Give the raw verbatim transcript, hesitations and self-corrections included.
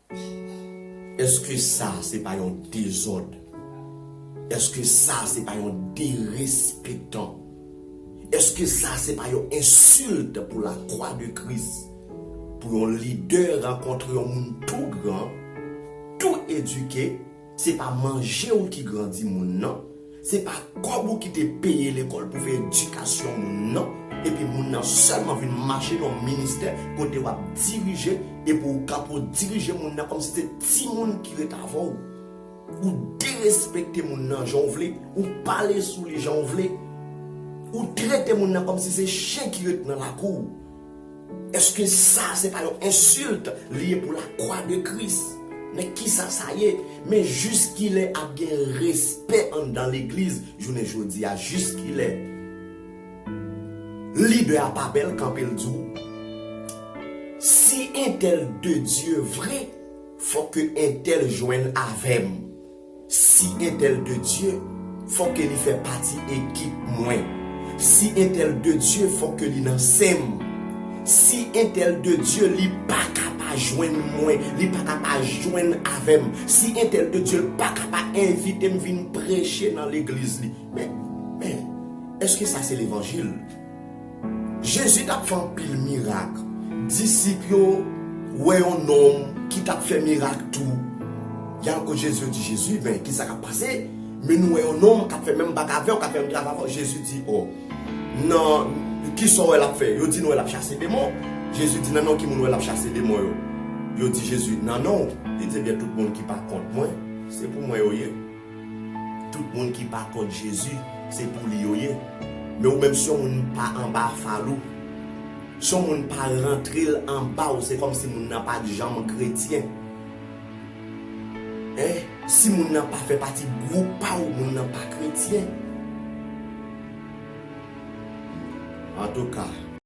Èske sa se pa yon dezòd? Èske sa se pa yon derespektan? Èske sa se pa yon ensilt pou lakwa de Kris? Pou yon lidè rankontre yon moun tou gran, tou edike, se pa manje w ki grandi moun nan, se pa kòb ou ki te peye lekòl pou fè edikasyon moun nan, epi moun nan sèlman vin mache nan yon ministè kote w ap dirije, epi w kanpe w dirije moun nan kòmsi se timoun ki ret avè w. Ou derespekte moun nan jan w vle, ou pale sou li jan w vle, ou trete moun nan kòmsi se chen ki ret nan lakou w. Èske sa se pa yon ensilt li ye pou lakwa de Kris? Men kisa sa ye? Men jiskilè ap gen respè anndan legliz jounen jodi a? Jiskilè? Lidè a pa bèl, kanpe l di w, si entèl de Dye vre, fòk ke entèl jwenn avè m. Si entèl de Dye, fòk ke li fè pati ekip mwen. Si entèl de Dye, fòk ke li nan sen m. Si entèl de Dye, li pa ka pa jwenn mwen, li pa ka pa jwenn avè m. Si entèl de Dye, li pa ka pa envite m vin preche nan legliz li. Men, men, èske sa se levanjil? Jezi t ap fè anpil mirak. Disip yo wè yon nonm ki t ap fè mirak tou. Y al kot Jezi, yo di, Jezi, men, kisa k ap pase? Men nou wè yon nonm k ap fè menm bagay avè w, k ap fè menm travay avè w. Jezi di, o, nan, kisa w wè l ap fè? Yo di, nou wè l ap chase demon. Jezi di, nan non ki moun w wè l ap chase demon yo? Yo di Jezi, nan non w. Li di, ebyen, tout moun ki pa kont mwen, se pou mwen yo ye. Tout moun ki pa kont Jezi, se pou li yo ye. Men ou menm, si yon moun pa anba fal ou, si yon moun pa rantre l anba w, se kòmsi moun nan pa t janm kretyen. Hein? Si moun nan pa fè pati gwoup pa w, moun nan pa kretyen. Antouka,